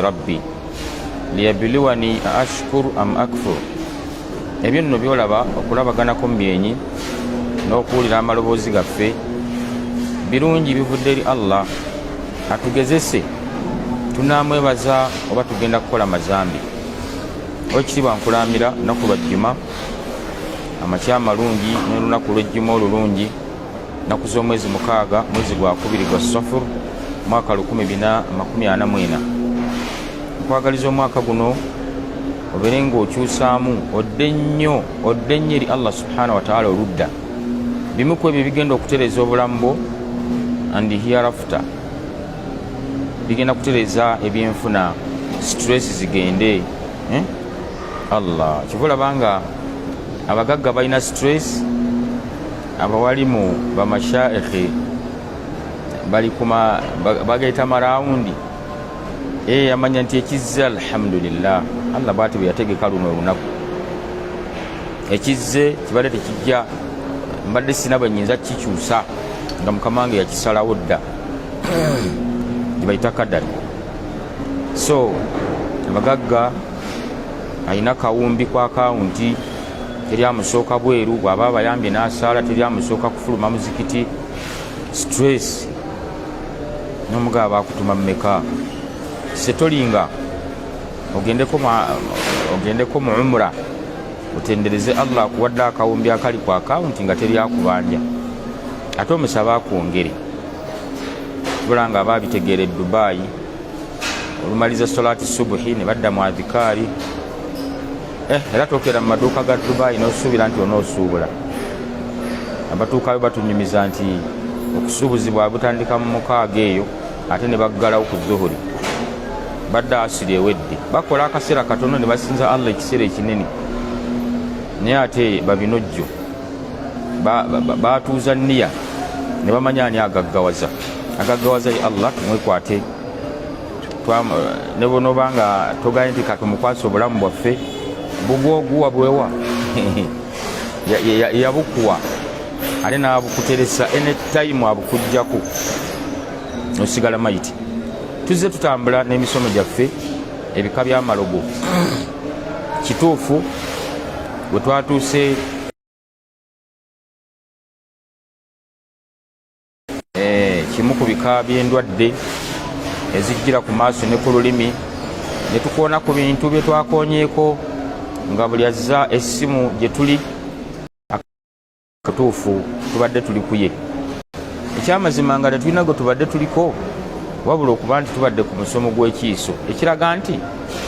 Rabbi liyabluwani ashkur am akfur. Ebyo nno byolaba okulabaganako mu byenyi n'okuwulira amaloboozi gaffe birungi bivudde eri Allah atugezese tunaamwebaza oba tugenda kukola mazambi. Owekitiibwa, nkulaamira lunaku lwa jjuma, amakya amalungi n'olunaku lw'ejjuma olulungi, nnaku z'omwezi 6, mwezi gwa kubiri gwa Safur, mwaka 1444. Nkwagaliza omwaka guno obeere ng'okyusaamu, odde nnyo, odde nnyo eri Allah subhanahu wataala. Oludda bimu ku ebyo ebigenda okutereeza obulamu bwo and hereafter, bigenda kutereeza ebyenfuna, stress zigende, eh? Allah kiva olaba nga abagagga balina stress, abawalimu bamashaikhi bali kuma bagaita marawundi. Amanya nti ekizze, alhamdulillah, Allah bwati bwe yategeka luno olunaku, ekizze kibadde tekijja, mbadde sina bwe nyinza kikyusa nga mukama wange yakisalawo dda, gyebayita kadari. So abagagga alina kawumbi ku akawunti, teri amusooka bweru, bw'aba abayambye n'asaala, teri amusooka kufuluma muzikiti. Stress n'omugaba bakutuma mumeka, setolinga ogendeko mu umra, otendereze Allah akuwadde akawumbi akali ku akawunti nga teri akubanja, ate omusaba akwongere. Tubula nga aba bitegeera e Dubayi, olumaliza solati subuhi ne badda mu adhikaari. Era tokera mu maduuka ga Dubayi n'osuubira nti onoosuubula. Abatuukayo batunyumiza nti okusuubuzibwa butandika mu 6 eyo, ate ne baggalawo ku zuhuri, badda asiri ewedde. Bakola akaseera katono ne basinza Allah ekiseera ekinene, naye ate babinojjo batuuza niya ne bamanya ani agaggawaza. Agaggawaza ye Allah, tumwekwate. Ne bwonoba nga togaye nti katumukwasa obulamu bwaffe, bugwoguwa bwewa yabukuwa, ate nabukuteresa, anytime abukujjaku osigala mayiti. Tuzze tutambula n'emisomo gyaffe, ebika by'amalogo. Kituufu bwe twatuuse kimu ku bika by'endwadde ezijjira ku maaso ne ku lulimi, ne tukoona ku bintu bye twakoonyeeko nga buli azza essimu gye tuli katuufu tubadde tuli kuye. Ekyamazima nga tetulina gwe tubadde tuliko, wabula okuba nti tubadde ku musomo gw'ekiiso ekiraga nti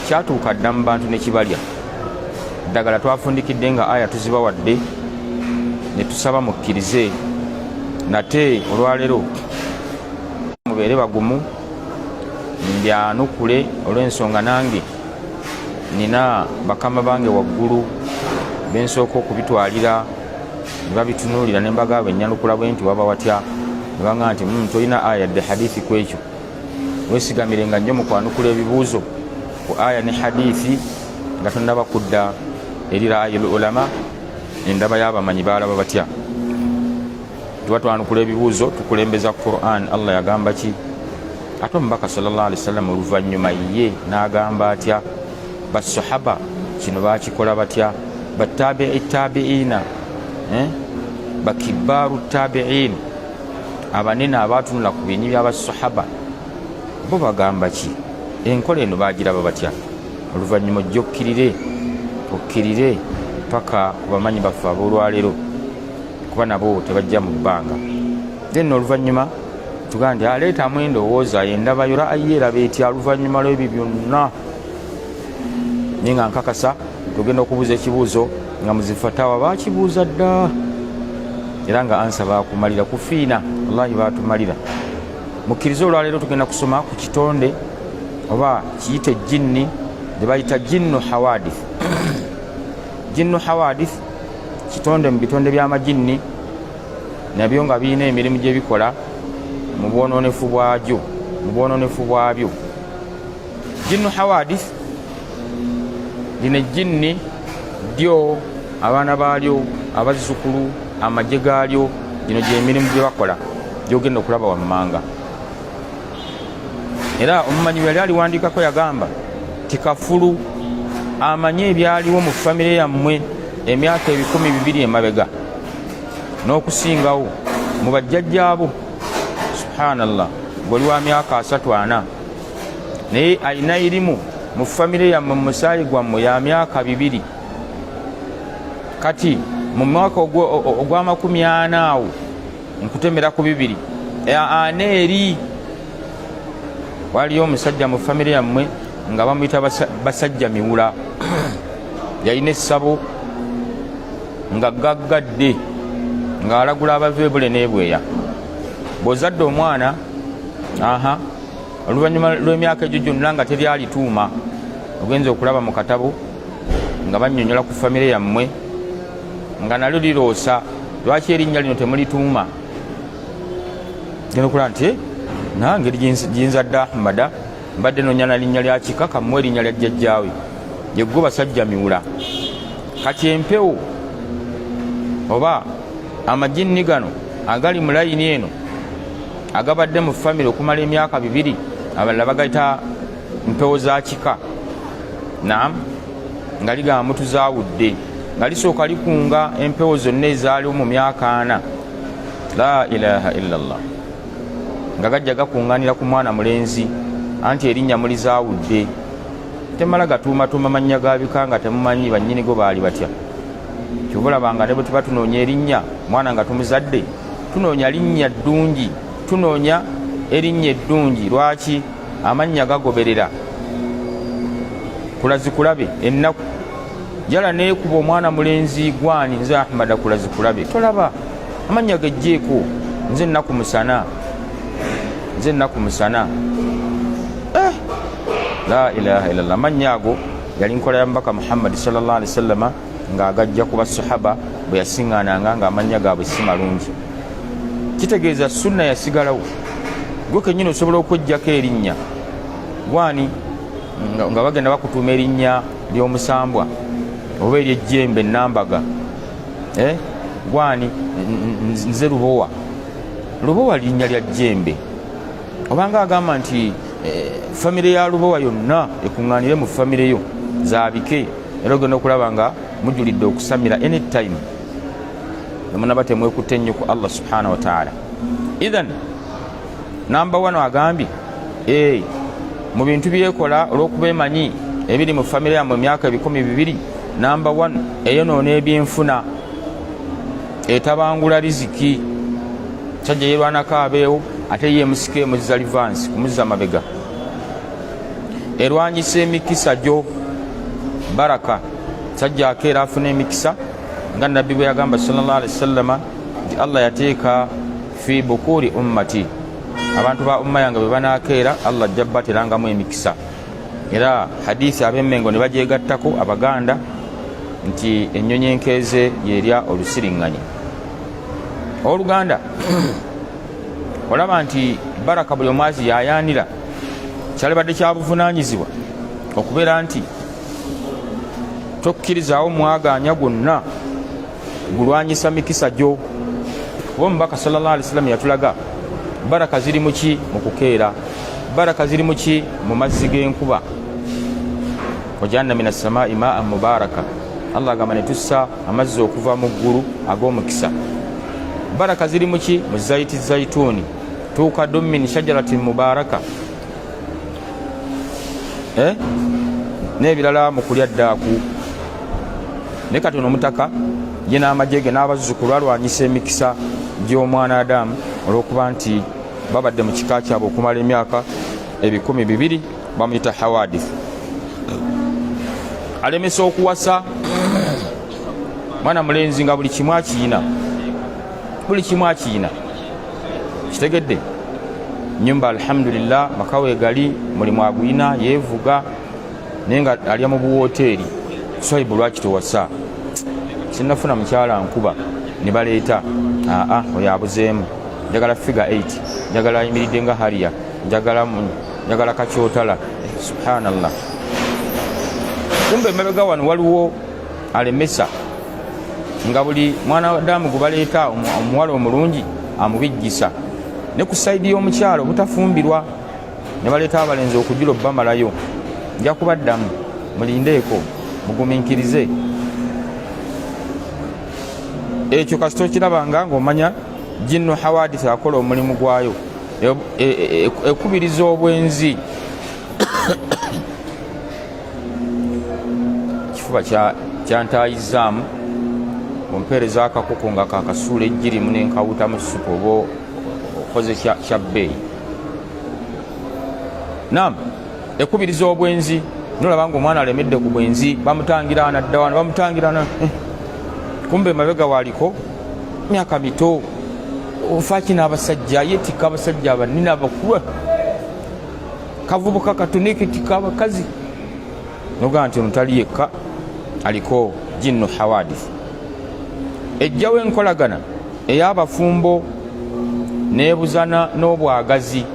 kyatuuka dda mu bantu ne kibalya. Ddagala twafundikidde nga aya tuzibawadde ne tusaba mukkirize. Nate olwaleero mubeere bagumu, mbyanukule olw'ensonga nange nina bakama bange waggulu bensooka okubitwalira ne babitunuulira, ne mbagamba ennyanukula bwe nti waba watya, ne baŋŋamba nti tolina aya yadde hadithi ku ekyo, weesigamire nga nnyo mu kwanukula ebibuuzo ku aya ne hadithi nga tonnaba kudda eri raayul ulama, endaba y'abamanyi baalaba batya. Tuba twanukula ebibuuzo tukulembeza Quran, Allah yagamba ki, ate omubaka sallallahu alaihi wasallam oluvannyuma ye n'agamba atya, basahaba kino bakikola batya, batabii tabiina, bakibaaru tabiin, abanene abatunula ku byenyi byabasahaba bo bagamba ki, enkola eno bagiraba batya. Oluvannyuma ojja okkirire, okkirire paka ku bamanyi baffe ab'olwaleero, kuba nabo tebajja mu bbanga. Then oluvannyuma tugamba nti aleetamu endowooza endabayo, ra'ayi eraba etya oluvannyuma lw'ebyo byonna. Naye nga nkakasa tugenda okubuuza ekibuuzo nga muzifatawa bakibuuza dda, era nga ansa bakumalira kufiina, wallahi batumalira. Mukkirize olwaleero tugenda kusoma ku kitonde oba kiyite jinni gye bayita jinnu hawadith. Jinnu hawadith kitonde mu bitonde by'amajinni, nabyo nga birina emirimu gye bikola mu bwononefu bwagyo, mu bwononefu bwabyo. Jinnu hawadith lino ejjinni ddyo, abaana baalyo, abazzukulu, amagye gaalyo, gino gyemirimu gye bakola gyogenda okulaba wammanga. Era omumanyi bwe yali aliwandiikako yagamba ti kafulu amanye ebyaliwo mu famire yammwe emyaka 2000 emabega n'okusingawo mu bajjajjaabo. Subhanallah, gweoli wa myaka 34, naye alina irimu mu famire yammwe mu musaayi gwammwe ya myaka 2. Kati mu mwaka ogw'amakumi ana awo nkutemera ku 240 eri waliyo omusajja mu famire yammwe nga bamuyita Basajja Miwula, yalina essabo nga gaggadde ng'alagula abava ebule n'ebweya. Bw'ozadde omwana, aha, oluvannyuma lw'emyaka egyo gyonna nga teri alituuma, ogenza okulaba mu katabo nga bannyonnyola ku famire yammwe nga nalyo liroosa, lwaki erinnya lino temulituuma? Genda okulaba nti nange ginzadde Ahmada, mbadde nonya na linnya lya kika, kamuwa erinnya lya jjajjaawe yegwe Basajja Miwula. Kati empewo oba amajinni gano agali mu layini eno agabadde mu famire okumala emyaka 2, abalala bagayita mpewo za kika. Naam, nga ligamba mutuzaawudde, nga lisooka likunga empewo zonna ezaaliwo mu myaka 40. La ilaha illallah, nga gajja gakuŋŋaanira ku mwana mulenzi, anti erinnya mulizaawudde. Temala gatuumatuuma mannya ga bika nga temumanyi bannyinigo baali batya. Kyova olaba nga ne bwe tuba tunoonya erinnya, mwana nga tumuzadde, tunoonya linnya ddungi, tunoonya erinnya eddungi. Lwaki? Amannya gagoberera kulazikulabe ennaku jala neekuba omwana mulenzi gwani, nze Ahmada kulazikulabe. Tolaba amannya gejjeeko, nze ennaku musana, nze ennaku musana. La ilaha illallah. Amannya ago yali nkola ya mubaka Muhammadi sallallahu alaihi wasallama ng'agajja ku basahaba bwe yasiŋŋaananga ng'amannya gaabwe si malungi. Kitegeeza sunna yasigalawo. Gwe kennyini osobola okwejjako erinnya gwani nga bagenda bakutuuma erinnya ly'omusambwa oba eryejjembe enambaga. Gwani? Nze Lubowa. Lubowa linnya lya jjembe. Obanga agamba nti famire ya Lubowa yonna ekuŋŋaanire mu famire yo zaabike, era ogenda okulaba nga mujulidde okusamira anytime nemunaba temwekutte nnyo ku Allah subhanahu wataala. Ithan namba wano agambye mu bintu byekola olw'okuba emanyi ebiri mu famire yammwe emyaka 2000, namba one, eyonoona ebyenfuna, etabangula riziki. Sajja yerwanako abeewo, ate ye emusika emuzza reverse, kumuzza mabega. Erwanyisa emikisa gyo, baraka. Sajja akeera afuna emikisa nga nabbi bwe yagamba sallallahu alaihi wasallama nti Allah yateeka fi bukuri ummati, abantu ba umma yange bwe banakeera Allah ajja baterangamu emikisa. Era hadithi ab'Emmengo ne bagyegattako Abaganda nti ennyonyi enkeeze yerya olusiriŋŋanyi. Oluganda olaba nti baraka buli omwazi yayaanira, kyalibadde kyabuvunanyizibwa okubeera nti tokkirizaawo mwagaanya gwonna gulwanyisa mikisa gyo. Kuba omubaka sallallahu alaihi wasallam yatulaga baraka ziri muki mu kukeera, baraka ziri muki mu mazzi g'enkuba. Wajanna min assamai maan mubaraka, Allah agamba ne tussa amazzi okuva mu ggulu ag'omukisa. Baraka ziri muki mu zaiti zaituni, tuukadu min shajaratin mubaraka, N'ebirala mu kulya ddaaku. Naye kati ono omutaka ye n'amagye ge n'abazzukulu alwanyisa emikisa gy'omwana Adamu olw'okuba nti babadde mu kika kyabwe okumala emyaka 2000. Bamuyita hawadith. Alemesa okuwasa mwana mulenzi nga buli kimu akiyina, buli kimu akiyina. Kitegedde nyumba, alhamdulillah, makawe gali, mulimu aguyina, yeevuga, naye nga alya mu buwoteeri. Swaibu, lwaki towasa? Sinafuna mukyala nkuba. Ne baleeta, aa, oyo abuzeemu, njagala figure 8, njagala ayimiridde nga Harrier, njagala kakyotala. Subhanallah, kumbe emabega wano waliwo alemesa nga buli mwana wadamu gwe baleeta omuwala omulungi amubijjisa. Ne ku side y'omukyalo obutafumbirwa. Ne baleeta abalenzi okujula obbamalayo. Nja kubaddamu, mulindeeko, mugumiikirize. Ekyo kasita okirabanga ng'omanya jinnu hawadith akola omulimu gwayo, ekubiriza obwenzi. Kifuba kyantayizaamu ompeereza akakoko nga kakasuula ejjirimu nenkawutamu supu oba okoze kya bbeeyi. Nam ekubiriza obwenzi, nolaba nga omwana alemedde ku bwenzi, bamutangira nadda wano, bamutangira kumbe mabega waliko myaka mito, ofaaki n'abasajja, yetikka abasajja abanene abakulu, kavubuka katoneketika abakazi, nogaa nti ono tali yekka, aliko jinnu hawadith. Ejjawo enkolagana ey'abafumbo n'ebuzana n'obwagazi,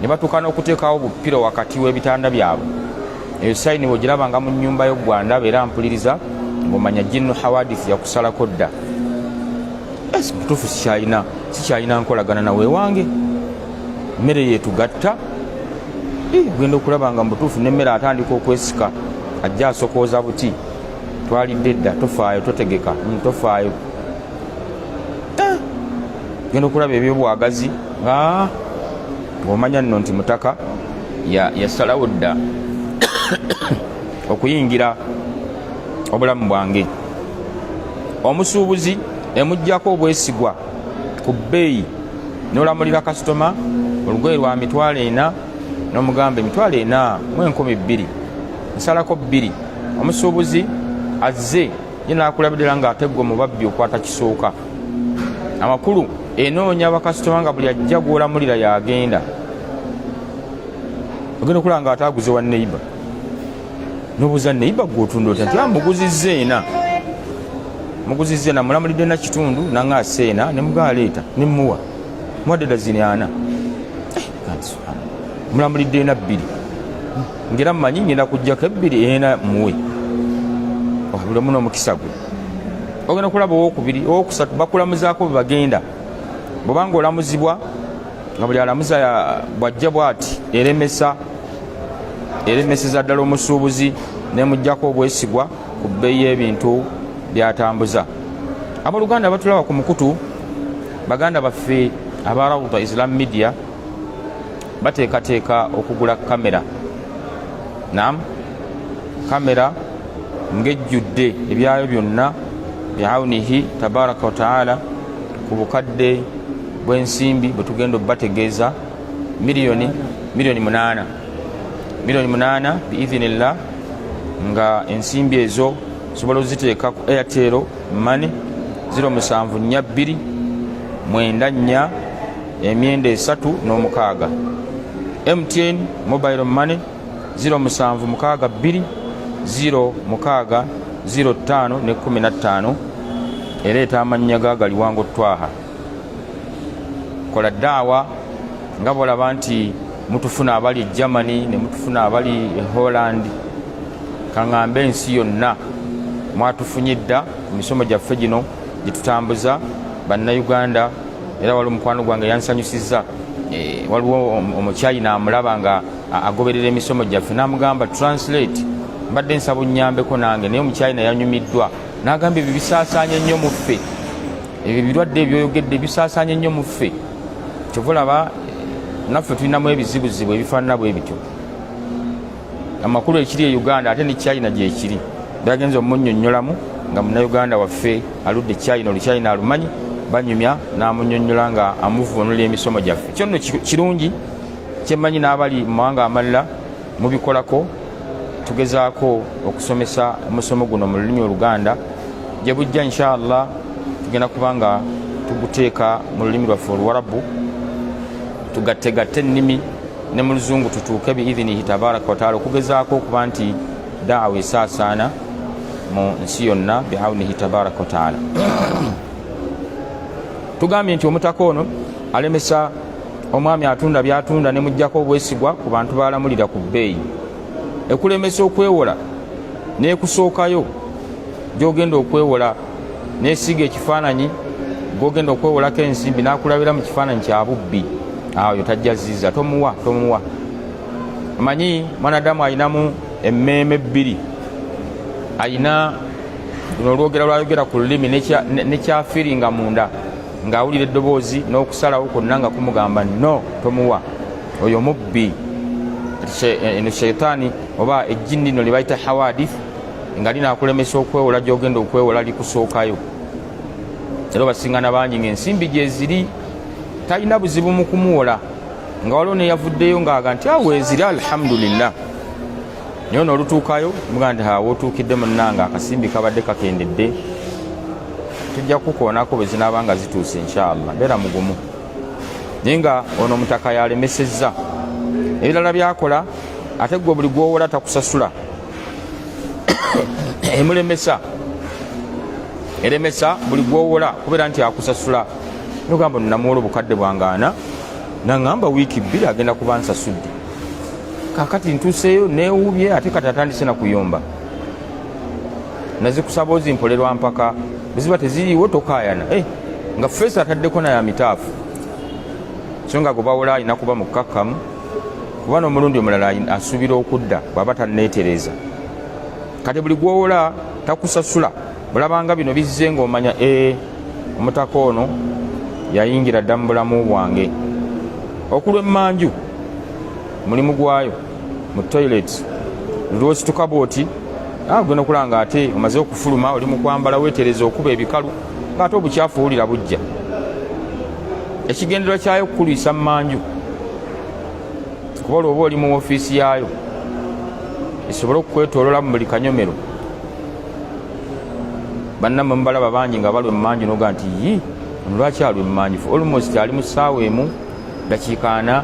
ne batuuka n'okuteekawo bupiro wakati w'ebitanda byabwe. Eyo sayini bw'ogirabanga mu nnyumba yo gwandaba era mpuliriza, ng'omanya jinnu hawadith yakusalako dda. Mutuufu sikyalina nkolagana nawe wange, mmere yetugatta. Ogenda okulaba nga mubutuufu nemmere atandika okwesika, ajja asokooza buti, twalidde dda, tofaayo, totegeka, tofaayo. Genda okulaba ebyobwagazi nga ng'omanya nno nti mutaka yasalawo dda okuyingira obulamu bwange. Omusuubuzi emuggyako obwesigwa ku bbeeyi, n'olamulira kasitoma olugoye lwa 400,000, n'omugamba 4200, nsalako 2. Omusuubuzi azze ye n'akulabirira ng'ate ggwe mubabbi okwata kisooka. Amakulu enoonya bakasitoma nga buli ajja gw'olamulira yagenda. Ogenda okulaba nga ate aguze wa neiba, nobuuza neiba gwotunda otya, nti amuguzizza ena, muguzizza ena, mulamulidde na kitundu nanga aseena, nemugaa leeta nemuwa, muwadde dazini 40, mulamulidde ena 2, ngera mumanyi ngenda kujjako 2 ena muwe. Buli omu n'omukisa gwe. Ogenda okulaba owokubiri, owokusatu, bakulamuzaako bwe bagenda. Bwobanga olamuzibwa nga buli alamuza bwajja bwati, eremesa, eremeseza ddala omusuubuzi nemugjako obwesigwa ku bbeeyi y'ebintu byatambuza. Abooluganda batulaba ku mukutu, baganda baffe aba Rawda Islam Media bateekateeka okugula kamera. Nam kamera ng'ejjudde ebyayo byonna biaunihi tabaraka wataala ku bukadde bw'ensimbi bwe tugenda obubategeeza, miliyoni 8, miliyoni 8 biidhinillah, nga ensimbi ezo sobola oziteeka ku Airtel Money 0742 94 936, MTN Mobile Money 0762 06 05 ne 15, ereeta amannya ga Galiwango Twaha. Kola daawa nga bwolaba nti mutufuna abali e Germany, ne mutufuna abali e Holland, kaŋŋambe ensi yonna mwatufunye dda ku misomo gyaffe gino gye tutambuza Bannayuganda. Era waliwo mukwano gwange yansanyusizza, waliwo omukyayina amulaba nga agoberera emisomo gyaffe, n'amugamba translate, mbadde nsaba onnyambeko nange. Naye omukyayina yanyumiddwa n'agamba ebyo bisaasaanye nnyo mu ffe, ebyo ebirwadde ebyoyogedde bisaasaanye nnyo mu ffe. Kyova olaba naffe tulinamu ebizibuzibu ebifaanana bwe bityo. Amakulu ekiri e Uganda ate ne China gyekiri, byagenza omunyonyolamu nga Munnayuganda waffe aludde China, Oluchina alumanyi, banyumya n'amunyonyola nga amuvvuunula emisomo gyaffe. Kyo nno kirungi kyemmanyi n'abali mu mawanga amalala mubikolako. Tugezaako okusomesa omusomo guno mu lulimi Oluganda. Gye bujja inshallah tugenda kuba nga tuguteeka mu lulimi lwaffe Oluwarabu, tugattegatte ennimi ne mu Luzungu, tutuuke biidhinihi tabaraka wataala okugezaako okuba nti daawa esaasaana mu nsi yonna biaunihi tabaraka wataala. Tugambye nti omutaka ono alemesa omwami atunda byatunda ne mujjako obwesigwa ku bantu balamulira ku bbeeyi. Ekulemesa okwewola n'ekusookayo gy'ogenda okwewola, n'esiiga ekifaananyi gw'ogenda okwewolako ensimbi n'akulabira mu kifaananyi kya bubbi, ayo tajja ziza, tomuwa, tomuwa. Omanyi mwanadamu alinamu emmeeme bbiri, alina luno olwogera lwayogera ku lulimi nekyafiringa munda ng'awulira eddoboozi n'okusalawo kwonna nga kumugamba no tomuwa oyo mubbi. Eno shaitaani oba ejjinni lino lye bayita hawadith nga linaakulemesa okwewola gy'ogenda okwewola likusookayo, era obasingana bangi ng'ensimbi gyeziri talina buzibu mu kumuwola, nga waliwo neyavuddeyo ng'aga nti awo eziri alhamdulillah, naye ono olutuukayo muga nti hawa otuukidde munnange akasimbi kabadde kakendedde, tujja kukukoonako bwe zinaaba nga zituuse inshallah, beera mugumu. Naye nga ono omutaka yalemesezza ebirala byakola, ate gwe buli gwowola takusasula, emulemesa eremesa buli gwowola kubeera nti akusasula. Nogamba namuwola obukadde bwange ana, naŋamba wiiki 2 agenda kuba nsasudde, kakati ntuuseeyo newubye, ate kati atandise nakuyomba, nazikusaba ozimpolerwa mpaka bweziba teziriiwo tokaayana. Eh, nga feesi ataddeko naye amitaafu, so nga gwebawola alina kuba mukkakkamu, kuba n'omulundi omulala asuubira okudda bw'aba tanneetereza. Kati buli gwowola takusasula, olabanga bino bizze ng'omanya ee omutaka ono yayingira dda mu bulamu bwange. Okulwa emmanju mulimu gwayo mu toilet, lwosituka bwoti ogenda okulaba nga ate omaze okufuluma, oli mu kwambala, weetereza okuba ebikalu ng'ate obukyafu owulira bujja. Ekigendererwa kyayo okukulwisa mmanju, kuba olwo oba oli mu ofiisi yaayo esobole okukwetolola mu buli kanyomero. Bannammwe mubalaba bangi nga balwa emmanju, noga nti yi ono lwaki alwa emmanju, almost ali mu ssaawa emu dakiika 40.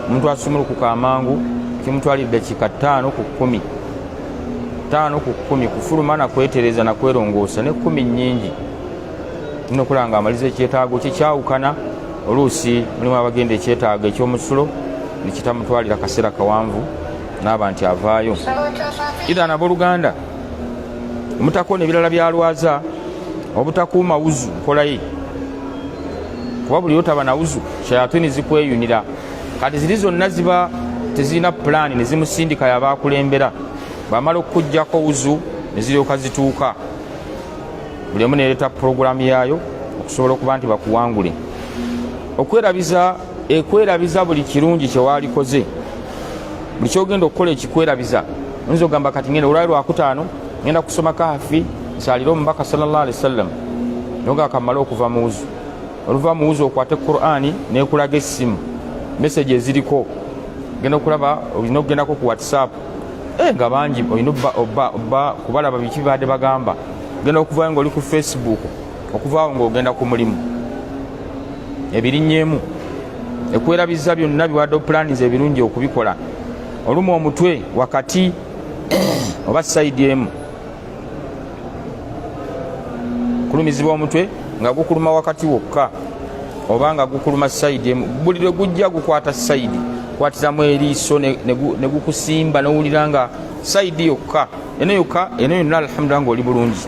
Omuntu asumulukuka amangu kimutwalira dakiika 5 ku 10, 5 ku 10 kufuluma nakwetereza nakwerongoosa, ne 10 nnyingi nina okulaba nga amaliza ekyetaago kye. Kyawukana oluusi mulimu abagenda ekyetaago ekyomusulo nekitamutwalira kaseera kawanvu naaba nti avaayo. Idhan abooluganda, omutakoona ebirala byalwaza obutakuuma wuzu nkolaye, kuba buli otaba na wuzu shayatini zikweyunira. Kati ziri zonna ziba tezirina pulaani ne zimusindika yaba akulembera, bwamala okukuggyako wuzu ne ziryoka zituuka, buli omu nereeta pulogulaamu yaayo okusobola okuba nti bakuwangule. Okwerabiza, ekwerabiza buli kirungi kyewalikoze, buli kyogenda okukola ekikwerabiza. Oyinza okugamba kati ngenda olwali lwakutaano ngenda kusoma kahafi nsaalire omubaka sallallahu alaihi wasallam, noga akamala okuva mu wuzu, oluva mu wuzu okwate Qur'ani nekulaga essimu message eziriko, genda okulaba olina okugendako ku WhatsApp nga bangi olina obba kubalaba biki bibadde bagamba, genda okuvayo ngaoli ku Facebook, okuvaawo ngaogenda ku mulimu ebirinyemu ekwerabiza byonna biwadde opulaniza ebirungi okubikola. Olumu omutwe wakati oba sayidi emu kulumizibwa omutwe nga gukuluma wakati wokka oba nga gukuluma sayidi emu, buli lwe gujja gukwata sayidi, kwatiramu eriiso ne gukusimba nowulira nga sayidi yokka eno yokka eno yonna, alhamdulillah ngaoli bulungi.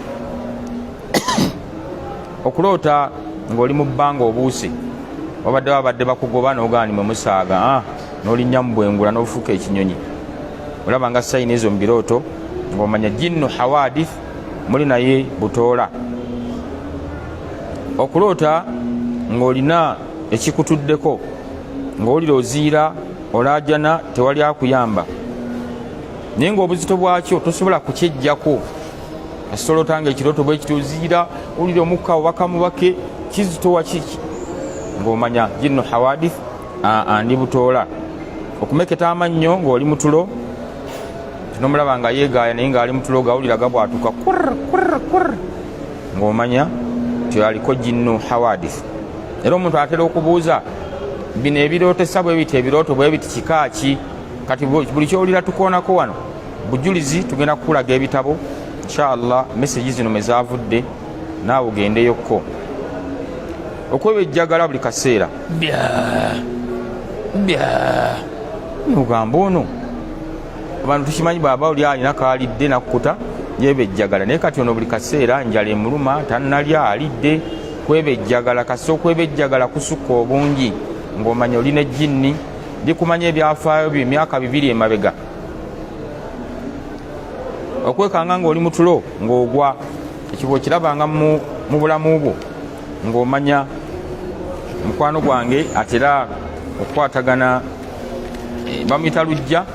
Okuloota ng'oli mu bbanga obuuse, wabadde babadde bakugoba nogaani mwe musaaga, n'olinnya mu bwengula n'ofuuka ekinyonyi, olaba nga sayini ezo mu birooto ng'omanya jinnu hawadith muli naye butoola. Okuloota ng'olina ekikutuddeko ng'owulira oziira olaajana tewali akuyamba, naye ng'obuzito bwakyo tosobola kukyejjako. Kasita nga ekirooto bwe kiti oziira owulira omukka obaka mubake kizitowa kiki, ng'omanya jinnu hawadith andi butoola. Okumeketa amannyo ng'oli mutulo, nomulaba nga yeegaaya naye ng'ali mutulo gawulira gabwatuka kur ng'omanya nti aliko jinnu hawadith. Era omuntu atera okubuuza bino ebirootesa bwe biti, ebirooto bwe biti kika ki? Kati buli kyowulira tukoonako wano bujulizi, tugenda kukulaga ebitabo inshallah, mesegi zino mwe zaavudde naawe ogendeyokko. Okwebejjagala buli kaseera bya nogamba ono abantu tukimanyi bwaba oli alina kaalidde nakkuta yebejjagala, naye kati ono buli kaseera njala emuluma, tannalya alidde, kwebejjagala. Kasita okwebejjagala kusukka obungi ng'omanya oli ne jinni Likumanya ebyafaayo byo emyaka 2 emabega. Okwekanga ng'oli mu tulo ng'ogwa, ekyo bw'okirabanga mu bulamu bwo ng'omanya mukwano gwange atera okukwatagana, bamuyita Lujja,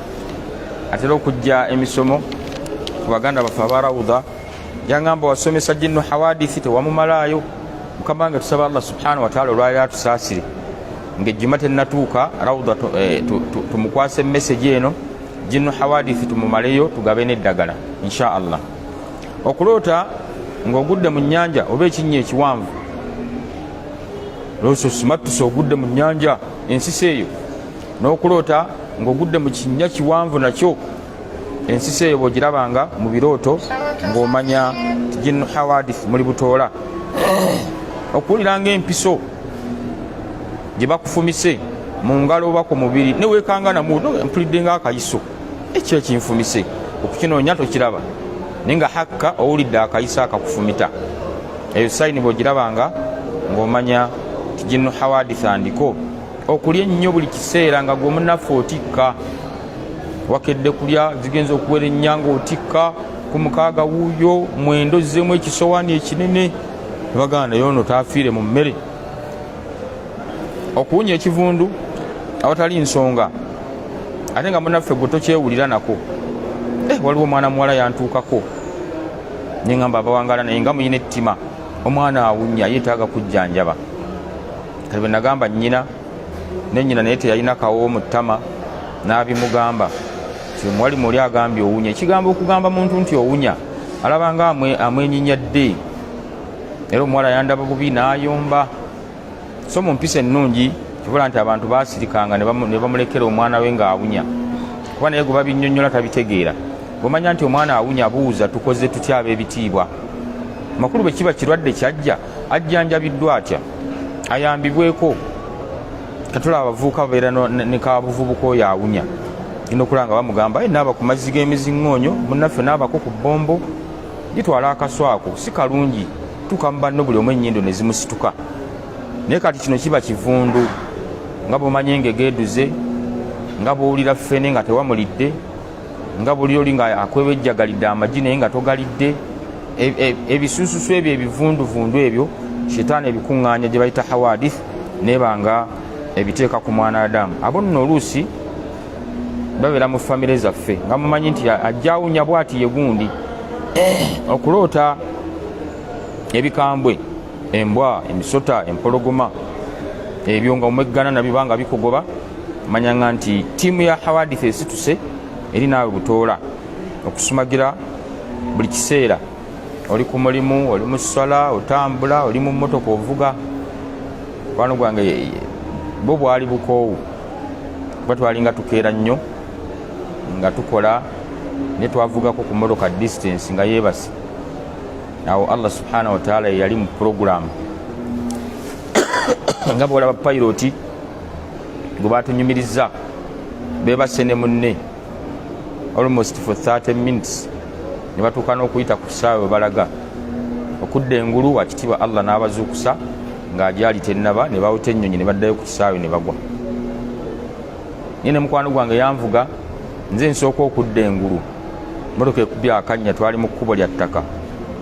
atera okujja emisomo ku baganda baffe aba Rawudha. Yangamba wasomesa jinnu hawadithi tewamumalaayo. Mukama wange, tusaba Allah subhanahu wataala olwaliro atusaasire ng'ejjuma tennatuuka Rawudha tumukwase emessagi eno, jinnu hawadithi tumumaleyo, tugabe n'eddagala insha Allah. Okuloota ng'ogudde mu nnyanja oba ekinnya ekiwanvu, loosa osimattuse ogudde mu nnyanja ensisi eyo, n'okuloota ng'ogudde mu kinnya kiwanvu nakyo ensisi eyo, bw'ogirabanga mu birooto ng'omanya ti jinnu hawadith muli butoola. Okuwulira ng'empiso gye bakufumise mu ngalo oba ku mubiri, neweekanga namu mpulidde ng'akayiso, ekyo ekinfumise okukinoonya tokiraba, naye nga hakka owulidde akayiso akakufumita. Eyo sayini bw'ogirabanga ng'omanya ti jinnu hawadith andiko. Okulya ennyo buli kiseera nga gwe munnaffe otikka, wakedde kulya zigenza okuwera ennya ng'otikka, ku 6 wuuyo 9 ozzeemu ekisowaani ekinene, nebagamba naye ono taafiire mu mmere. Okuwunya ekivundu awatali nsonga, ate nga munnaffe gwe tokyewulira nako. Waliwo omwana muwala yantuukako neŋŋamba abawangala naye nga muyina ettima, omwana awunya yeetaaga kujjanjaba. Kati bwe nagamba nnyina, ne nnyina naye teyalina kawo mu ttama, n'abimugamba ti omuwalimu oli agambye owunya. Ekigambo okugamba muntu nti owunya, alabanga amwenyinyadde, era omuwala yandaba bubi n'ayomba. So mu mpisa ennungi kibula nti abantu baasirikanga ne bamulekera omwana we ng'awunya, kuba naye gwe babinnyonnyola tabitegeera. Bw'omanya nti omwana awunya, buuza, tukoze tutya ab'ebitiibwa? Makulu bwe kiba kirwadde kyajja, ajjanjabiddwa atya, ayambibweko. Katulaba abavubuka babeera ne kabuvubuka oyo awunya, genda okulaba nga bamugamba naaba ku mazzi g'emiziŋŋoonyo, munnaffe naabako ku bbombo, gitwala akaso ako si kalungi, tuuka mu banno buli omu ennyindo ne zimusituka. Naye kati kino kiba kivundu, nga bw'omanya engege eduze, nga bw'owulira ffene nga tewamulidde, nga buli oli nga akwewejjagalidde amagi naye nga togalidde. Ebisususu ebyo ebivunduvundu ebyo shetaani ebikuŋŋaanya gye bayita hawadith, neba nga ebiteeka ku mwana Adamu. Abo nno oluusi babeera mu famire zaffe nga mumanyi nti ajja awunya bwati ye gundi. Okuloota ebikambwe, embwa, emisota, empologoma, ebyo nga omweggana nabyo banga bikugoba, manyanga nti ttiimu ya hawadith esituse eri naawe butoola. Okusumagira buli kiseera, oli ku mulimu, oli mu ssala otambula, oli mu mmotoka ovuga. Mukwano gwange bo bwali bukoowu, kuba twalinga tukeera nnyo nga tukola, naye twavugako ku mmotoka distance nga yeebase. Awo Allah subhanahu wataala yeyali mu puroguramu, nga bwolaba payiroti gwe batunyumiriza bebase ne munne almost for 30 minutes, ne batuuka n'okuyita ku kisaawe we balaga okudda engulu. Wakitiibwa Allah n'abazuukusa ng'agyali tennaba, ne bawuta ennyonyi ne baddayo ku kisaawe ne bagwa. Naye ne mukwano gwange yanvuga, nze nsooka okudda engulu, motoka ekubye akannya, twali mu kkubo lya ttaka,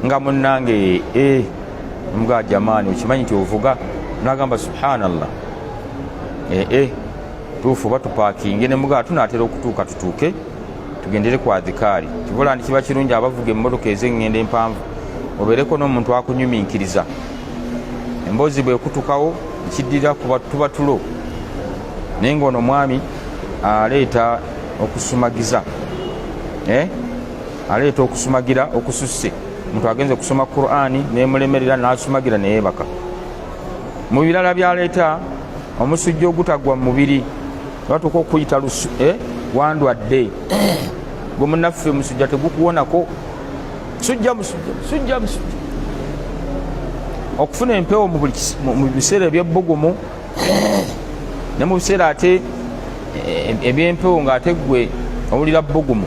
nga munnange e mugaa jamaani, okimanyi nti ovuga? Nagamba subhanallah, ee tuufu oba tupaakinge, ne mugaa tunaatera okutuuka, tutuuke tugendere ku adhikaari. Kibula nti kiba kirungi abavuga emmotoka ez'eŋŋendo empanvu obeereko n'omuntu akunyuminkiriza emboozi, bwekutukawo ekiddirira tuba tulo. Naye ng'ono omwami aleeta okusumagiza, aleeta okusumagira okususse. Omuntu agenze okusoma Qur'ani nemulemerera n'asumagira neyeebaka. Mu birala byaleeta, omusujja ogutagwa mu mubiri, batuuka okuyita lusu wandwadde gwe munnaffe, musujja tegukuwonako, sujja musujja musujja musujja. Okufuna empewo mu biseera ebyebbugumu ne mu biseera ate ebyempewo ng'ate gwe owulira bbugumu,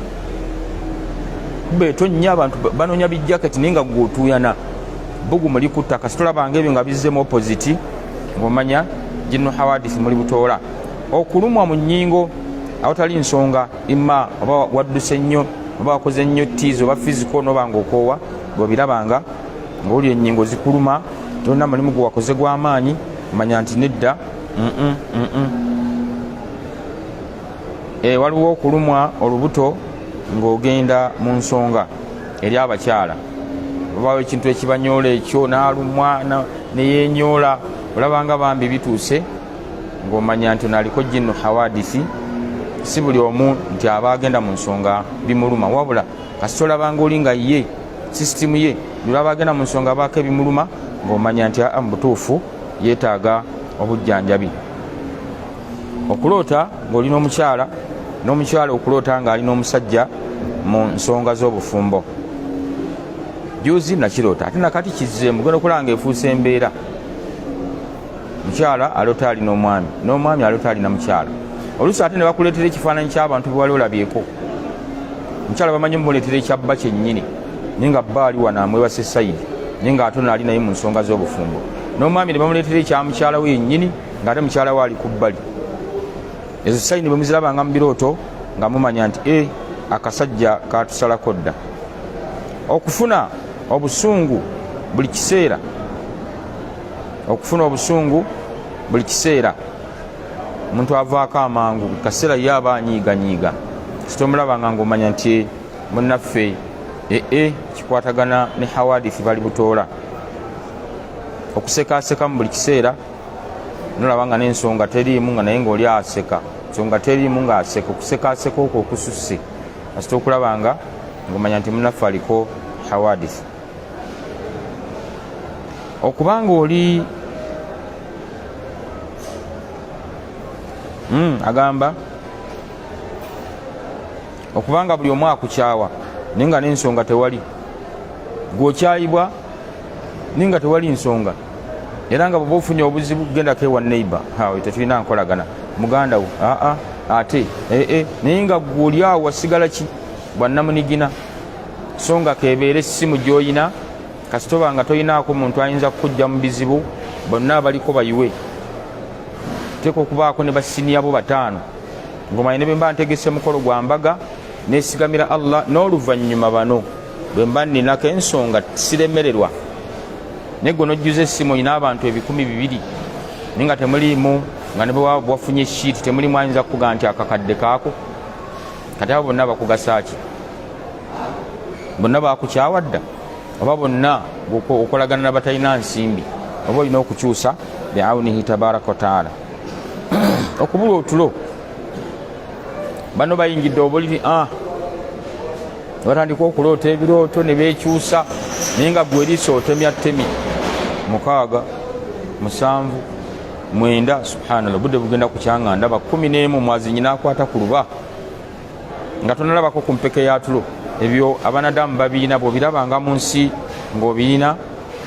kuba etonnya, abantu banoonya bijaketi naye nga gwe otuuyana, bbugumu likutta. Kasi tolabanga ebyo nga bizzemu opposite, ng'omanya jinnu hawadisi muli butoola. Okulumwa mu nnyingo awatali nsonga, imma oba wadduse nnyo oba wakoze nnyo tiizi oba fiziko noba nga okoowa, bwobirabanga ngaoli ennyingo zikuluma, tolina mulimu gwe wakoze gw'amaanyi, manya nti nedda. Waliwo okulumwa olubuto ng'ogenda mu nsonga eri abakyala, obawo ekintu ekibanyoola ekyo n'alumwa neyenyoola, olabanga bambi bituuse, ng'omanya nti ono aliko jinnu hawadisi. Si buli omu nti aba agenda mu nsonga bimuluma, wabula kasita olabanga oli nga ye sisitimu ye lwaba agenda mu nsonga abaako ebimuluma, ng'omanya nti aa mu butuufu yeetaaga obujjanjabi. Okuloota ng'oli n'omukyala, n'omukyala okuloota ng'ali n'omusajja mu nsonga z'obufumbo. Juzi nakiroota, ate nakati kizzeemu, genda okulaba nga efuuse embeera. Mukyala aloota ali n'omwami, n'omwami aloota ali na mukyala. Oluusi ate ne bakuleetera ekifaananyi ky'abantu bewali olabyeko. Mukyala bamanyi omuleetera ekyabba kyennyini, naye nga bba ali wano amwebase sayidi, naye nga ate ono ali naye mu nsonga z'obufumbo. N'omwami ne bamuleetera ekya mukyala we yennyini, ng'ate mukyala we ali ku bbali. Ezo sayini bwe muzirabanga mu birooto, nga mumanya nti e akasajja katusalako dda. Okufuna obusungu buli kiseera, okufuna obusungu buli kiseera, omuntu avaako amangu buli kaseera, ye aba anyiiganyiiga, sitomulabanga ngaomanya nti munnaffe ee kikwatagana ne hawadithi bali butoola. Okusekasekamu buli kiseera, nolaba nga n'ensonga teriimu, nga naye ngaoli aseka, nsonga teriimu ng'aseka, okusekaseka okwo okususse, asita okulaba nga ngaomanya nti munnaffe aliko hawadithi. Okubanga oli agamba okubanga buli omu akukyawa, naye nga n'ensonga tewali, gweokyayibwa naye nga tewali nsonga, era nga bwoba ofunye obuzibu gendako ewa neighbor, tetulina nkolagana, muganda wo aa ate ee, naye nga gwe oli awo wasigala ki bwannamunigina. So nga kebeera essimu gy'oyina, kasita oba nga toyinaako muntu ayinza kukujja mu bizibu, bonna abaliko bayiwe. Teeka okubaako ne basiniya bo bataano, ng'omanyi ne bwe mba ntegese mukolo gwa mbaga, nesigamira Allah, n'oluvannyuma bano bwe mba nninako ensonga siremererwa. Naye gwe nojjuza essimu olina abantu 200, naye nga temuliimu, nga ne bwe wafunye shiiti temulimu ayinza kukuga nti akakadde kaako. Kati abo bonna bakugasa ki? Bonna bakukyawa dda, oba bonna okolagana nabatalina nsimbi, oba olina okukyusa biaunihi tabaraka wataala. Okubulwa otulo, bano bayingidde obuliri, batandika okuloota ebirooto ne bekyusa, naye nga gwe eriiso otemya ttemi 6, 7, 9. Subhanallah, obudde bugenda kukyanga ndaba 11, mwazinyi n'akwata ku luba nga tonalabako ku mpeke ya tulo. Ebyo abanadamu babiina, bw'obirabanga mu nsi ng'obiina,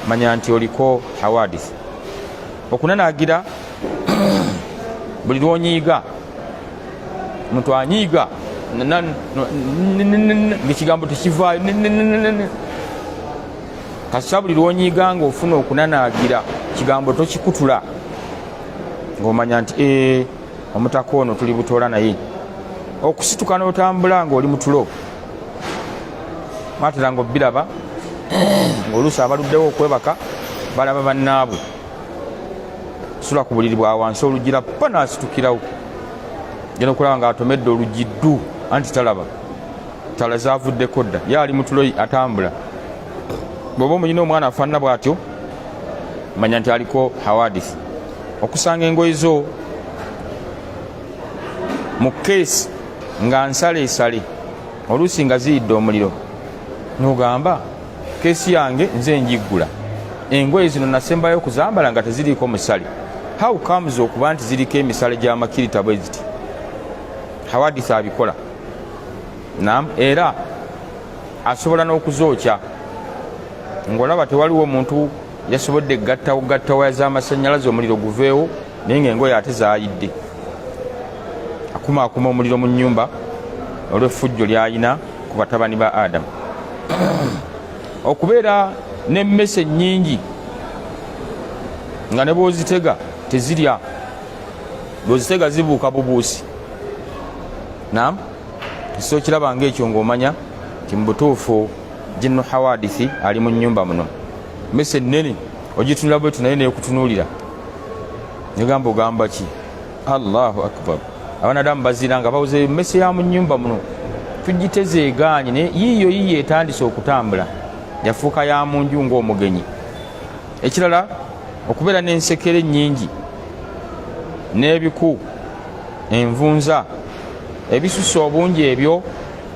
manya nti oliko hawadith. Okunanaagira buli lwonyiiga, omuntu anyiiga ngaekigambo tekivaayo, kasita buli lwonyiiga nga ofuna okunanaagira, kigambo tokikutula, ng'omanya nti ee omutaka ono tuli butoola. Naye okusituka n'otambula ng'oli mutulo, mwatera nga obiraba ng'oluusi abaluddewo okwebaka balaba bannaabwe sula ku buliri bwa wansi, olugira pa n'asitukirawo, genda okulaba ng'atomedde oluggi ddu, anti talaba tala zavuddeko dda, ye ali mutulo atambula. Bw'oba omuyina omwana afaanana bw'atyo, manya nti aliko hawadith. Okusanga engoye zo mu keesi nga nsaleesale, oluusi nga ziyidde omuliro, nogamba keesi yange nze njiggula, engoye zino nasembayo okuzambala nga teziriiko musale, how comes okuba nti ziriko emisale gy'amakirita bwe ziti? Hawadith abikola nam, era asobola n'okuzookya ng'olaba tewaliwo muntu yasobodde gatta gatta waya z'amasannyalaze omuliro guveewo, naye ng'engoye ate zaayidde. Akumaakuma omuliro mu nnyumba olw'effujjo ly'alina ku batabani ba Adamu. Okubeera n'emmese ennyingi nga ne bw'ozitega tezirya. Bwozitega zibuuka bubuusi. Nam so okiraba ngaekyo ngaomanya nti mu butuufu jinnu hawadithi ali mu nyumba muno. Mese ennene ogitunula bwetu naye nekutunuulira negamba ogamba ki? Allahu akbar. Abanadamu bazira nga bawuze emmese ya mu nyumba muno tugiteze egaanyi, naye yiiyo yiiyo etandise okutambula yafuuka ya mu nju ng'omugenyi. Ekirala, okubeera n'ensekere nnyingi n'ebiku, envunza ebisusse obungi, ebyo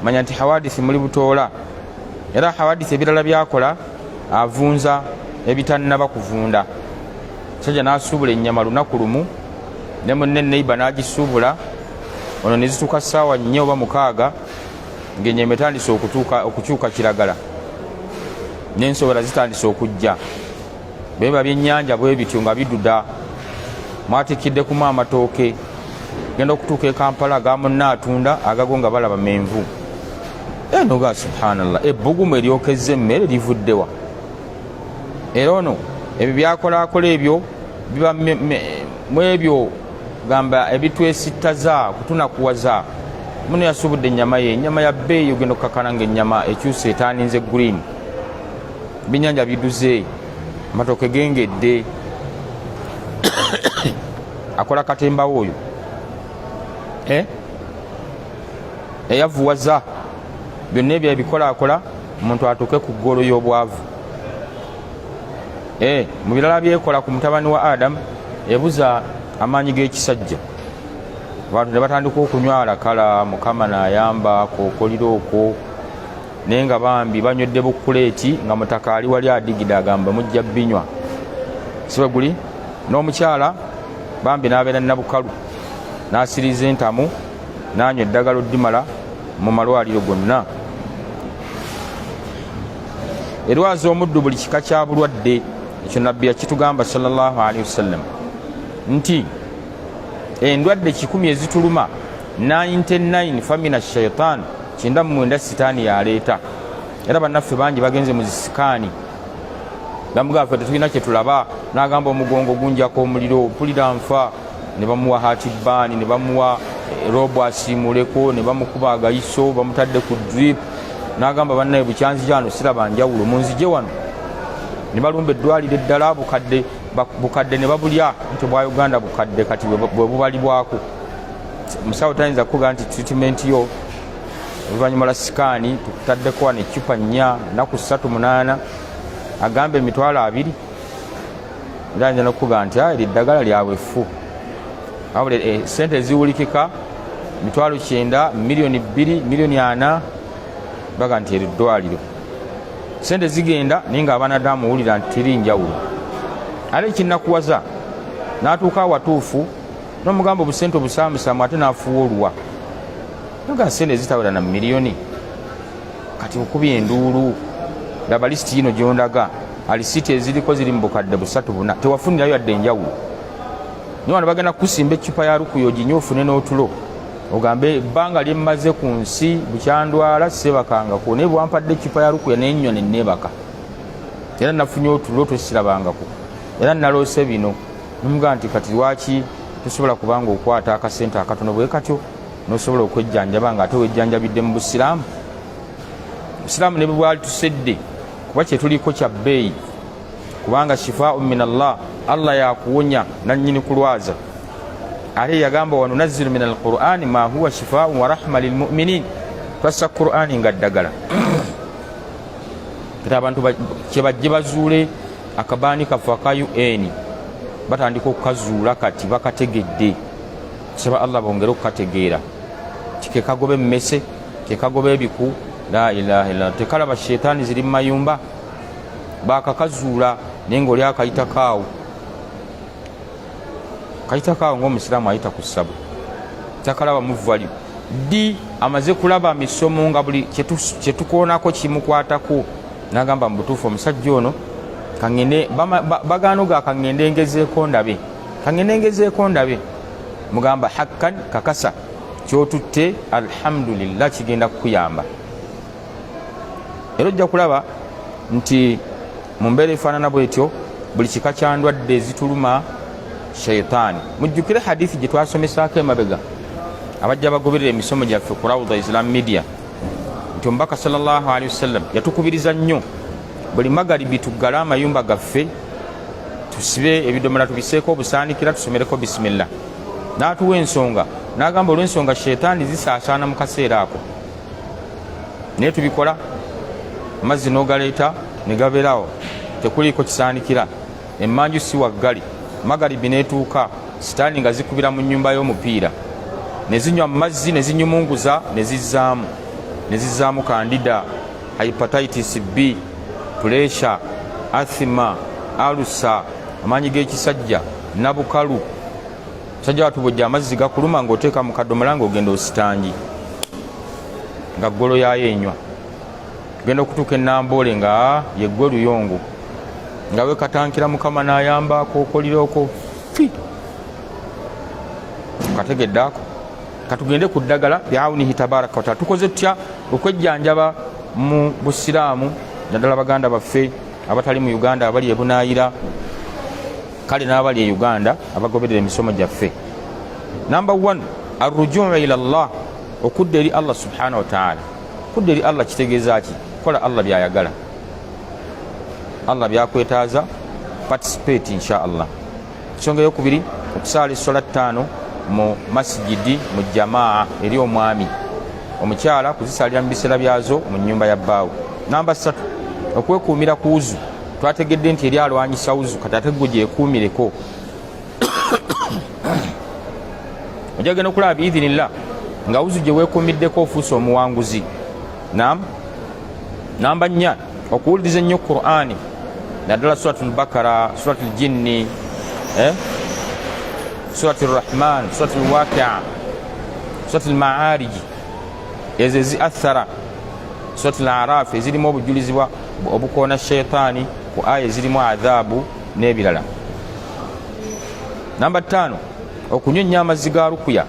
manya nti hawadisi muli butoola. Era hawadisi ebirala byakola, avunza ebitannaba kuvunda. Musajja n'asuubula ennyama lunaku lumu ne munne neiba n'agisuubula ono, ne zituuka ssaawa 4 oba 6 ng'ennyama etandise okutuuka okukyuka kiragala n'ensowera zitandise okujja. Beba byennyanja bwe bityo nga biduda, mwatikkiddekumu amatooke, genda okutuuka e Kampala ga munne atunda agago nga balaba menvu. Eno ga subhanallah, ebbugumu eryokezza emmere livuddewa? Era ono ebyo byakolakola ebyo biba mu ebyo gamba ebitwesittaza kutunakuwaza. Muno yasubudde ennyama ye, ennyama ya bbeeyi, ogenda okukakana nga ennyama ekyuse etaaninze green, binyanja biduze, amatooke gengedde. Akola katembawo oyo eh? Eyavuwaza byonna ebyo ebikolakola omuntu atuuke ku ggoolo y'obwavu. Mu birala byekola ku mutabani wa Adamu, ebuza amaanyi g'ekisajja, abantu ne batandika okunywa alakala, Mukama naayamba kookoliro okwo, naye nga bambi banywedde bukuleeti nga mutaka ali wali adigida agamba mujja binywa sibe guli. N'omukyala bambi n'abeera nabukalu n'asiriza entamu n'anywa eddagala oddimala mu malwaliro gonna. Erwaza omuddu buli kika kya bulwadde. Ekyo Nabbi yakitugamba sallallahu alaihi wasallam nti endwadde 100 ezituluma, 99 famina shaitan, 99 sitaani yaleeta. Era bannaffe bangi bagenze mu zisikaani, bamugamba ffe tetulina kyetulaba, n'agamba omugongo gunjako omuliro, mpulira nfa, ne bamuwa hatibaani, ne bamuwa robo asiimuleko, ne bamukuba agayiso, bamutadde ku drip, n'agamba bannaye bukyanzija wano siraba njawulo, munzije wano. Ne balumba eddwaliro eddala, bukadde bukadde ne babulya nti bwa Uganda bukadde kati bwe bubalibwako. Musawo tayinza kukuga nti treatment yo oluvannyuma lwa sikaani tukutaddeko wano eccupa 4 naku 3 8, agamba 20,000. Era ayinza nokukuga nti eri ddagala lyabwe ffu, wabula sente eziwulikika 90,000, 2 miliyoni, 40 miliyoni, baga nti eri ddwaliro sente zigenda, naye nga abaana damuwulira nti teri njawulo. Ate ekinakuwaza, n'atuuka awatuufu n'omugamba obusente obusaamusaamu, ate n'afuuwa oluwa nga sente ezitawera na miliyoni. Kati okubya enduulu, laba lisiti yino gyondaga, alisiiti eziriko ziri mu bukadde 3, 4, tewafunirayo yadde enjawulo. Naye wano bagenda kukusimba eccupa ya rukuya oginywa ofune n'otulo, ogambe ebbanga lyemmaze ku nsi bukyandwala seebakangako, naye bwampadde eccupa ya rukuya nenywa neneebaka, era nafunye otulo twesirabangako, era naloose bino. Nomugaa nti kati lwaki tosobola kubanga okwata akasente akatono bwe katyo nosobola okwejjanjaba nga ate wejjanjabidde mu busiraamu? Busiraamu ne bwe bwali tusedde kuba kyetuliko kya bbeeyi, kubanga shifaau min Allah, Allah yakuwonya nannyini kulwaza. Ate yagamba wanunazziru min alqurani ma huwa shifaau wa rahma lilmuminin, twassa Qurani nga ddagala. Kati abantu kyebajje bazuule akabaani kaffe aka UN, batandika okukazuula kati bakategedde. Tusaba Allah bongere okukategeera ti kekagoba emmese, kekagoba ebiku, la ilaha illa, tekalaba shetaani ziri mu mayumba, bakakazuula. Naye ngaoli akayitako awo, kayitako awo ngaomusiraamu ayita ku ssabo, takalaba mu value. Ddi amaze kulaba misomo nga buli kyetukoonako kimukwatako, nagamba mu butuufu omusajja ono kaŋŋende bagaano ga kaŋŋende ngezeeko ndabe, kaŋŋende ngezeeko ndabe. Mugamba hakkan kakasa kyotutte, alhamdulillah, kigenda kukuyamba. Era ojja kulaba nti mu mbeera efaanana bwetyo, buli kika kya ndwadde ezituluma Shaitaani. Mujjukire hadithi gye twasomesaako emabega, abajja bagoberera emisomo gyaffe ku Rawda Islam Media, nti omubaka sallallahu alaihi wasallam yatukubiriza nnyo buli magaribi tuggale amayumba gaffe, tusibe ebidomola, tubiseeko obusaanikira, tusomereko bisimillah. N'atuwa ensonga n'agamba olw'ensonga shetaani zisaasaana mu kaseera ako, naye tubikola amazzi n'ogaleeta ne gabeerawo, tekuliiko kisaanikira, emmanju si waggali. Magaribi n'etuuka, sitaani nga zikubira mu nnyumba y'omupiira ne zinywa mu mazzi ne zinyumunguza ne zizzaamu ne zizzaamu kandida, hypatitis B, puresha, athima, alusa, amaanyi g'ekisajja, nabukalu. Musajja watu bwojja amazzi gakuluma ng'oteeka mu kadomola ng'ogenda ositangi nga ggolo yaayo enywa, genda okutuuka enamboole nga yeggwe luyongo nga wekatankira mukama nayamba akokolira okwo fi kategedde ako. Katugende ku ddagala biaunihi tabaraka wataala. Tukoze tutya okwejjanjaba mu busiraamu, naddala baganda baffe abatali mu Uganda, abali ebunaayira, kale n'abali e Uganda abagoberera emisomo gyaffe? Namba 1, arrujuu ila llah, okudda eri Allah subhanahu wataala. Kudda eri Allah kitegeeza ki? Kola Allah byayagala, Allah byakwetaaza, participate insha Allah. Ensonga eyokubiri, okusaala essola ttaano mu masigidi mu jamaa eri omwami, omukyala kuzisaalira mu biseera byazo mu nyumba ya bbaawe. Namba 3, okwekuumira ku wuzu. Twategedde nti eri alwanyisa wuzu, kati ate gwe gyekuumireko. Ojja genda okulaba biidhinillah nga wuzu gye weekuumiddeko ofuuse omuwanguzi. Nam namba 4, okuwuliriza ennyo Qur'ani, naddala Surat Lbakara, Surat Ljinni, Surat Rrahman, Surat Lwakia, Surat Lmaariji, ezo ezi athara, Surat Laraf ezirimu obujulizi obukoona shaitaani ku aya ezirimu adhaabu n'ebirala. Namba 5, okunywa ennyo amazzi ga rukuya.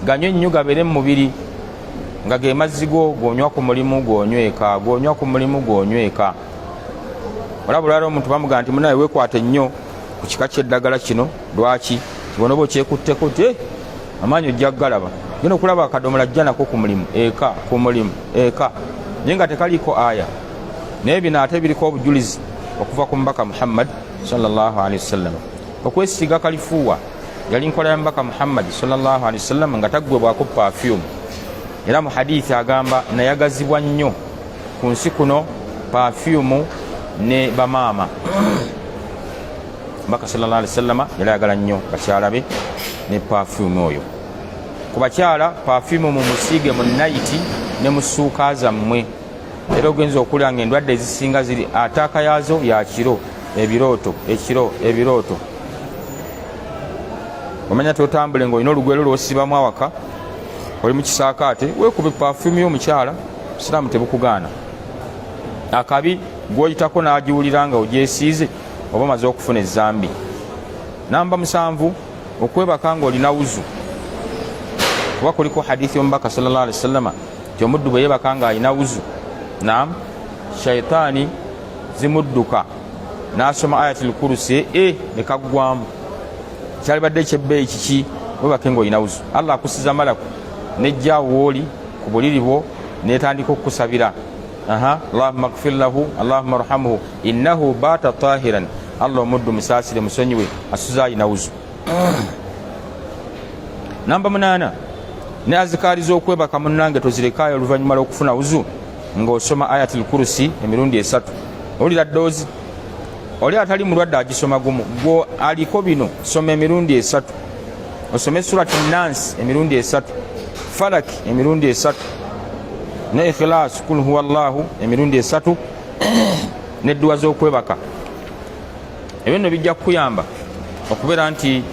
Ganywe nnyo gabeere mu mubiri nga ge mazzi go gonywa ku mulimu, gonyweka, gonywa ku mulimu, gonyweka. Olaba olwala omuntu bamugamba nti munaye weekwate nnyo ku kika ky'eddagala kino, lwaki kibona oba okyekutteko nti amaanyi ojja kugalaba. Genda okulaba akadomola ajja nako ku mulimu eka, ku mulimu eka, naye nga tekaliiko aya. Naye bino ate biriko obujulizi okuva ku mubaka Muhammad sallallahu alaihi wasallam. Okwesiiga kalifuuwa yali nkola ya mubaka Muhammadi sallallahu alaihi wasallam nga taggwebwako perfume. Era mu hadithi agamba nayagazibwa nnyo ku nsi kuno perfume ne bamaama. Mubaka sallallahu alaihi wasallam yali ayagala nnyo bakyala be ne perfume oyo. Ku bakyala, perfume mumusiige mu nayiti ne mu ssuuka zammwe. Era ogenza okulya nga endwadde ezisinga ziri ataaka yaazo ya kiro, ebirooto ekiro, ebirooto. Omanya totambule ngaolina olugwero lwosibamu awaka, oli mu kisaakaate, weekube pafumu y'omukyala. Busiraamu tebukugaana. Akabi gwoyitako n'agiwulira nga ogyesiize, oba omaze okufuna ezambi. Namba 7, okwebaka ng'olina wuzu, kuba kuliko hadithi y'omubaka sallallahu alaihi wasallama nti omuddu bwe yebaka ng'alina wuzu, nam shaitaani zimudduka, n'asoma ayatul kurusi e ne kaggwamu. Kyalibadde ekyebbeeyi kiki? Webake ng'olina wuzu, Allah akusiza malaku nejjaawo wooli ku buliri bwo netandika okukusabira. Aha, allahumma gfir lahu, allahumma arhamhu, innahu baata tahiran. Allah omuddu musaasire, musonyiwe, asuze alina wuzu. Namba 8, ne azikaari z'okwebaka munnange tozirekaayo oluvannyuma lw'okufuna wuzu ng'osoma ayatul kurusi emirundi 3. Owulira ddoozi, oli atali mulwadde agisoma gumu, gwo aliko bino soma emirundi 3. Osome surati Nansi emirundi 3, Falaki emirundi 3, ne Ikhilas, kul huwa llahu emirundi 3, n'edduwa z'okwebaka. Ebyo nno bijja kukuyamba okubeera nti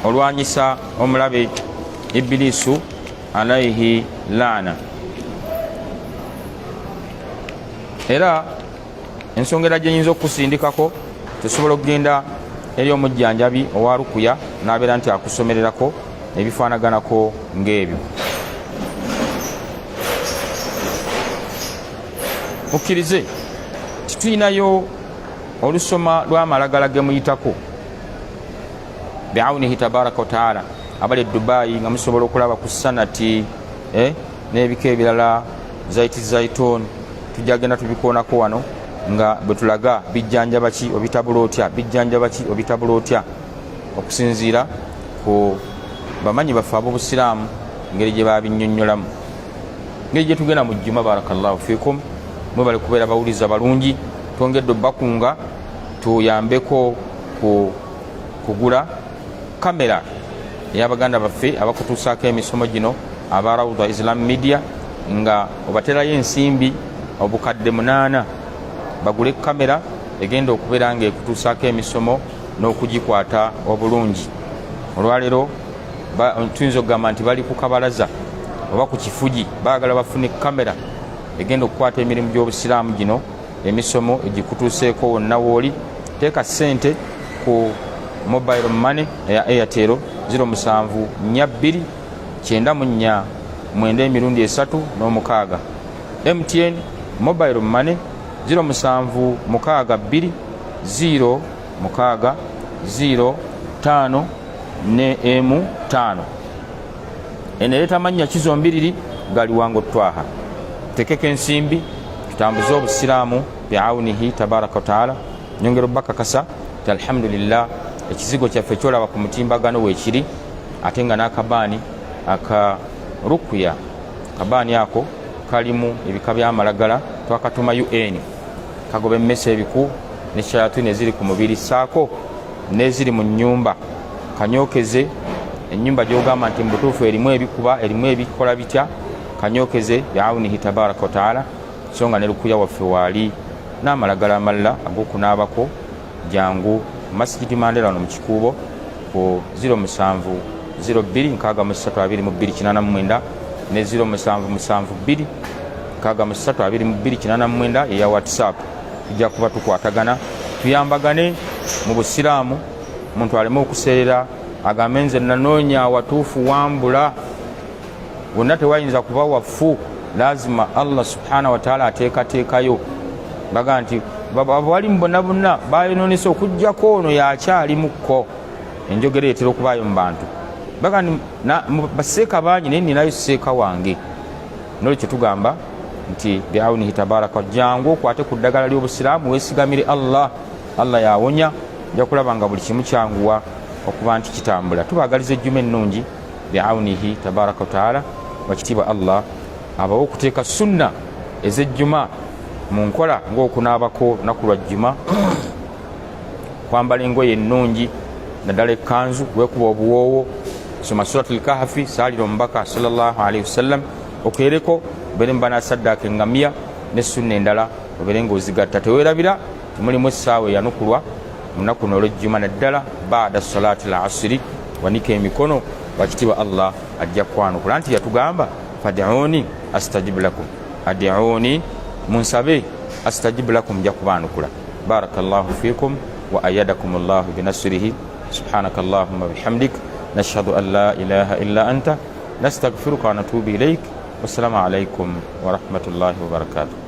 olwanyisa omulabe Ibilisu alaihi laana. Era ensonga era gyenyinza okukusindikako, tusobola okugenda eri omujjanjabi owa rukuya n'abeera nti akusomererako ebifaanaganako ng'ebyo. Mukkirize titulinayo olusoma lw'amalagala ge muyitako. Biaunihi tabaraka wataala, abali e Dubayi nga musobola okulaba ku sanati n'ebika ebirala, zaiti zaitun, tujja genda tubikoonako wano nga bwe tulaga bijjanjaba ki, obitabula otya, bijjanjaba ki, obitabula otya, okusinziira ku bamanyi baffe ab'obusiraamu ngeri gye babinnyonnyolamu, ngeri gye tugenda mu jjuma. Barakallahu fikum, mwebale kubeera bawuliza balungi. Twongedde obbakunga tuyambeko ku kugula kamera ey'abaganda baffe abakutuusaako emisomo gino aba Raudha Islam Media, nga obaterayo ensimbi 8,000 bagule kamera egenda okubeera nga ekutuusaako emisomo n'okugikwata obulungi. Olwaleero tuyinza okugamba nti bali ku kabalaza oba ku kifugi, baagala bafune kamera egenda okukwata emirimu gy'obusiraamu gino, emisomo egikutuuseeko wonna wooli. Teeka ssente ku mobile money eya Airtel 0742 94 996, MTN mobile money 0762 0 6 0 5 ne emu 5. Eno ereeta mannya kizombiriri galiwango twaha. Tekeko ensimbi tutambuze obusiraamu biaunihi tabaraka wataala. Nyongera obakakasa nti alhamdulillah, ekizigo kyaffe kyolaba ku mutimbagano weekiri, ate nga n'akabaani aka rukuya, kabaani ako kalimu ebika by'amalagala, twakatuma un kagoba emmese, ebiku ne shayatini eziri ku mubiri saako n'eziri mu nnyumba. Kanyokeze ennyumba gy'ogamba nti mubutuufu erimu ebikuba, erimu ebikola bitya, kanyokeze biaunihi tabaraka wataala. So nga ne lukuya waffe waali n'amalagala amalala ag'okunaabako. Jangu Masijidi Mandela wano mu Kikuubo ku 07 02 63 22 89 ne 0772 63 22 89 eya WhatsApp. Tujja kuba tukwatagana, tuyambagane mu busiraamu. Omuntu aleme okuseerera agambe nze nanoonya awatuufu wambula, wonna tewayinza kuba wafu. Lazima Allah subhanahu wataala ateekateekayo. Baga nti bali bonna bonna bayononese okugjako ono yakyalimukko. Enjogera etera okubaayo mu bantu, baga nti baseeka bangi naye ninayo seeka wange. Nolwekyo tugamba nti biaunihi tabaraka, jangu okwate ku ddagala ly'obusiraamu, weesigamire Allah. Allah yawonya, nja kulaba nga buli kimu kyanguwa okuba nti kitambula. Tubaagaliza ejjuma ennungi biaunihi tabaraka wataala. Wakitiibwa Allah abawe okuteeka sunna ez'ejjuma mu nkola, ng'okunaabako lunaku lwa jjuma, kwambala engoye ennungi naddala ekkanzu, wekuba obuwoowo, soma Suratul Kahfi, saalira omubaka sallallahu alaihi wasallam, okeereko obeere mubanasaddaaka engamiya ne sunna endala obeere ng'ozigatta. Teweerabira timulimu essaawa eyanukulwa munaku nolwejjuma, naddala baada salati l asiri, wanika emikono, wakitiibwa Allah ajja kwanukula nti yatugamba fadiuni astajibu lakum, adiuni, munsabe, astajibu lakum, nja kubaanukula. Barakallahu fikum wa ayadakum llahu binasrihi. Subhanaka allahumma bihamdik, nashhadu an la ilaha illa anta, nastagfiruka wa natubu ilaik. Wassalamu alaikum warahmatullahi wabarakatuh.